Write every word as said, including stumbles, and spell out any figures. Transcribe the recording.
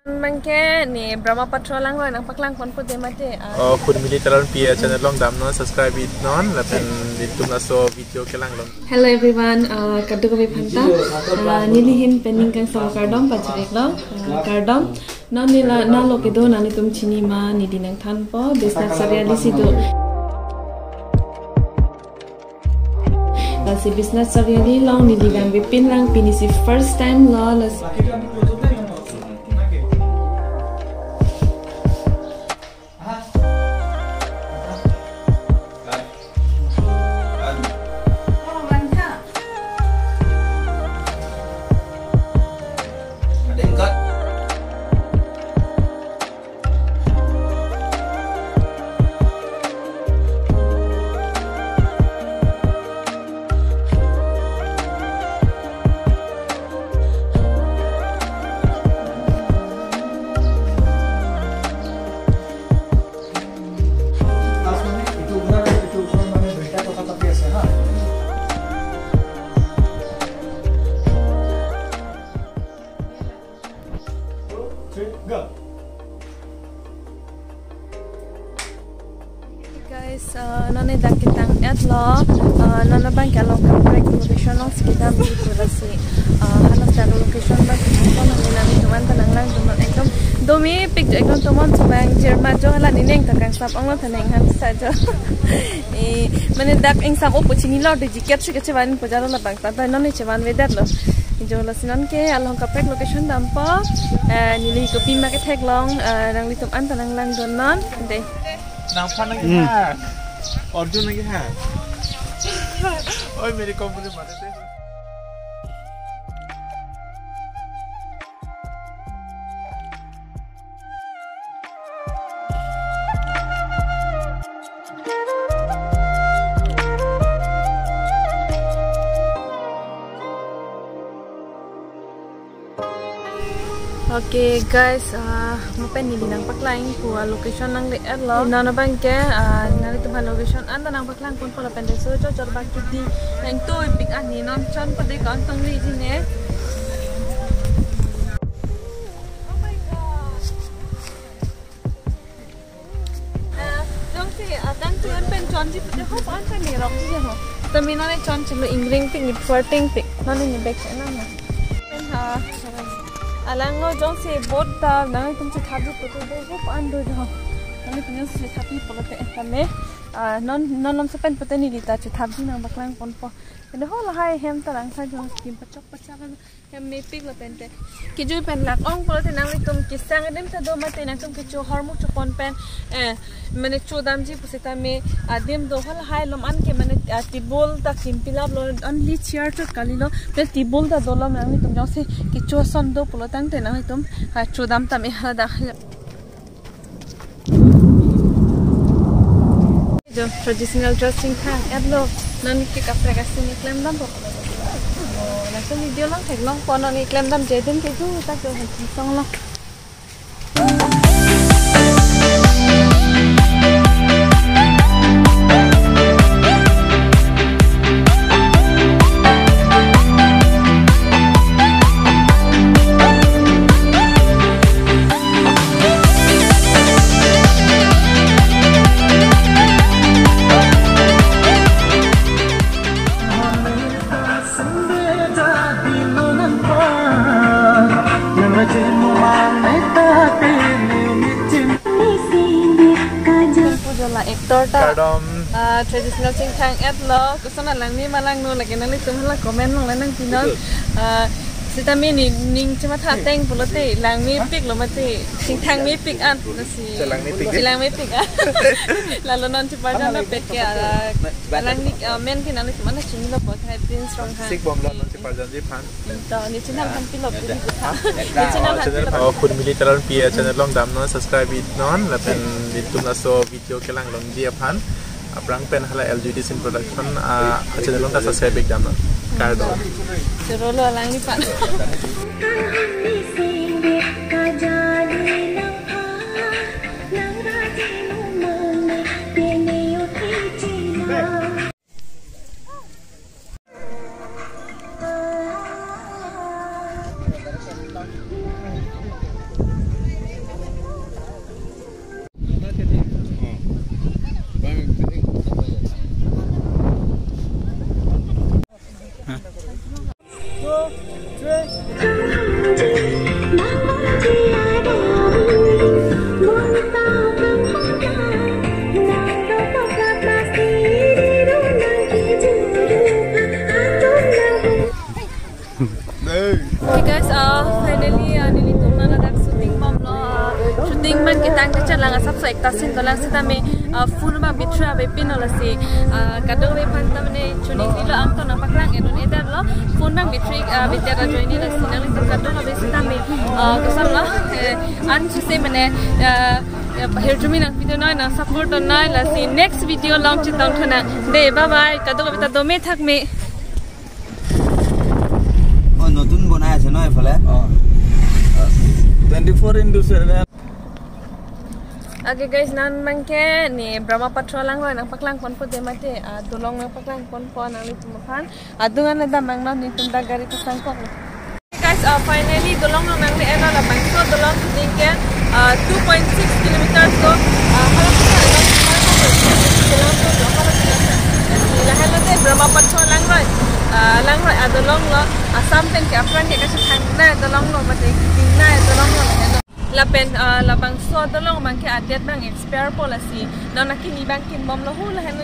Bangke ne Brahmaputra along lo nangpaklang ponpo de mate, ah. Oh, Khurmili Teron P A channel along damnon, subscribe-non, lapen nelitum laso video kelang long. Hello everyone, ah, kadokave aphanta, ah, neli ahin pen ning kangsam kardom pajir-iklo, ah, kardom. Non neli la nalo kedo nanglitum chini ma, neli nangthanpo, Biswanath Chariali si do. Lasi Biswanath Chariali along neli vangvepin lang, pini si first time lo, lasi. Three, go. Guys, uh, non ne dak ketang-etlo, uh, non abangke along kaprek location along si kedamji pu lasi, uh, hala seta location abangke changkon nang nangtuman ta nanglangdun non ekdom do mepik jo, ekdom tomon chobang jirma jo, hala ne ning ta kangsam onglo ta ning han sa jo. Eh, mane dak ingsam-o pu chinilo de, jacket si kachevanpo jalo labang ta, ta non ne chevanvedetlo. Jo lasi non ke along kaprek location dampo, eh, neli kopima ketheklong, eh, nanglitum anta nanglangdun non de. Nangphan nang Hmm. Ha. Arjun nang ha. Oi, mere company mate te. Okay guys, ah, mo pen neli nangpaklang pu a location nangle-etlo. Non abangke, ah, nanglitum a location anta nangpaklang ponpo lapen de so chot chot bak chuti nangtui pik ani non chonpo de kantong li jine. Oh my God. Ah, jongsi, ah, kangtui an pen chonji pute hop an pen nirokji ho. Tame non ne chonchelo, ingring pik, niphuar ting pik. Non ne bag nang ho. Pen ha, alanglo jongsi boat ta nangtum chethapji pute de hop an do ho. Nangtum jongsi chethapji pulote tame, ah, non, non non se pen pute neli ta chethapji nangpaklang ponpo. Pen ho lahai hem ta langtha jong kim pachok pachak an. Hem mepik lapen te. Kejui pen lak-ong pulote nanglitum kesang adim ta do mate nangtum kecho hormu chopon pen, eh, mane chodamji pusitame adim do, halahai alam an ke mane, ah, table ta kim pilaplo, only chair chot kalilo. Pen table ta dolo, nanglitum jongsi kecho ason do pulo tangte nanglitum, ah, chodam tame hala dak. Jo traditional dress chingthang-etlo, non ke kaprek asin ne klemdampo. Oh, laso video along theklongpo, non ne klemdamji adim ke ju ta jo hensong lo. Pujo la actor ta. Kardom. Ah, traditional chingthang-etlo. Koson alangmi ma langno lake nanglitum hala comment along la nangpinon. Ah, sitame ne ning chematha ateng pulote langmepiklo mate chingthang mepik an. Lasi chelang mepik. Chelang mepik an. Lalo non cheparjan lo peke, ah, alangli, ah, men ke nanglitum an chinilo po, hai Prince Ronghang. Sik bomlo non cheparjanji aphan. To, ne channel aphan pilo, pini kita. Ne channel aphan pilo. Oh, Khurmili Teron P A channel along damnon, subscribe-non, lapen nelitum laso video kelang longji aphan aphrang pen hala L G D Scene Production, ah, channel along ta subscribe-ik damnon. Kardom. Choro lo alangli aphan. Ketang kacharlang asapso ekta scene dolang sitame, ah, phone abang battery avepinlo lasi, ah, kadokave aphan ta mane choningri lo, angton nangpaklang enun edet lo, phone abang battery, ah, battery ajoine lasi nanglitum kadokave sitame, ah, kosonlo, eh, an suse mane, ah, hirjume nangpidun noi, nang support dun noi lasi next video along chetongthu nang. De, bye bye, kadokave ta dome thakme. Oh, নতুন বনাই আছে ন এইফালে? Oh. Twenty-four into seven. Okay guys, non abangke ne Brahmaputra langroi nangpaklang ponpo de mate, ah, dolong nangpaklang ponpo nanglitum aphan. Adung an dam nang non netum ta gari pasangkok. Guys, ah, finally dolong along nangle-etlo, labangso dolong kening ke, ah, two point six kilometers lo, ah, hala ke dolong ke, lahelo de Brahmaputra langroi, ah, langroi adolong lo, Assam pen ke aphrang ke kachethang nai dolong lo, mate kening nai dolong lo, lahelo. Lapen, ah, labangso dolong abangke adet abang expire po lasi, non akimi abang kinbomlo hu lahelo.